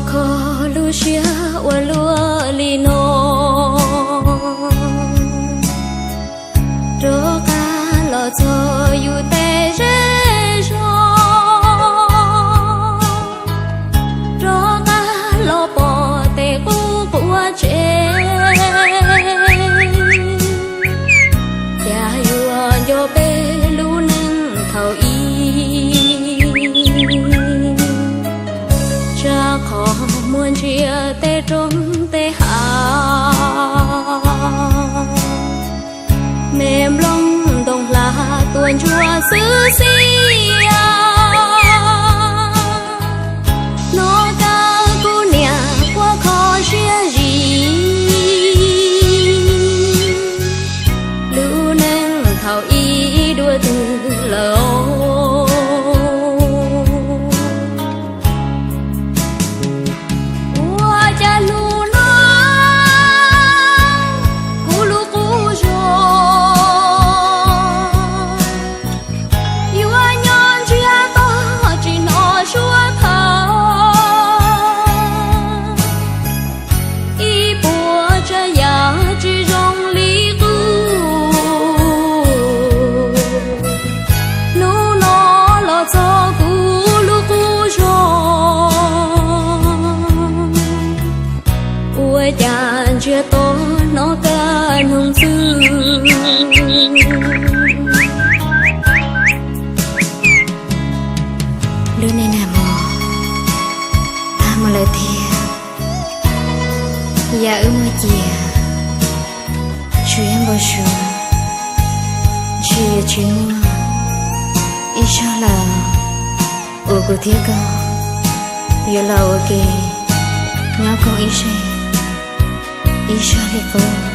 Kho lub siab ua luaj li no, rov qab los txog yus tej zej zog, rov qab los pom tej qub quav tsev. Cas yuav nco peb lub neej thaum ub, tsam qhov muaj ntsia tej roob tej hav, me nplooj ntoo hla tuaj ntsuab xwb xwb. Hnov kawg kuv niam quaj kho siab zim, lub neej thaum ub dua twg lawm. Ua cas hnub no kuv lub qub zog yuav nyob ntsiag to tsis hnov suab thawj, ib puas tsav yam tsis zoo li qub. Hnub no los txog kuv lub qub zog, ua cas ntsiag to hnov kaj noog xwb. Lub neej nag hmo tag mus lawm thiab, yam wb muaj ciaj tsuas yog npau suav, ntshe yuav tsis muaj ib zaug lawm uas kuv thiab koj yuav los ua ke nyob koom ib zej ib zag li qub.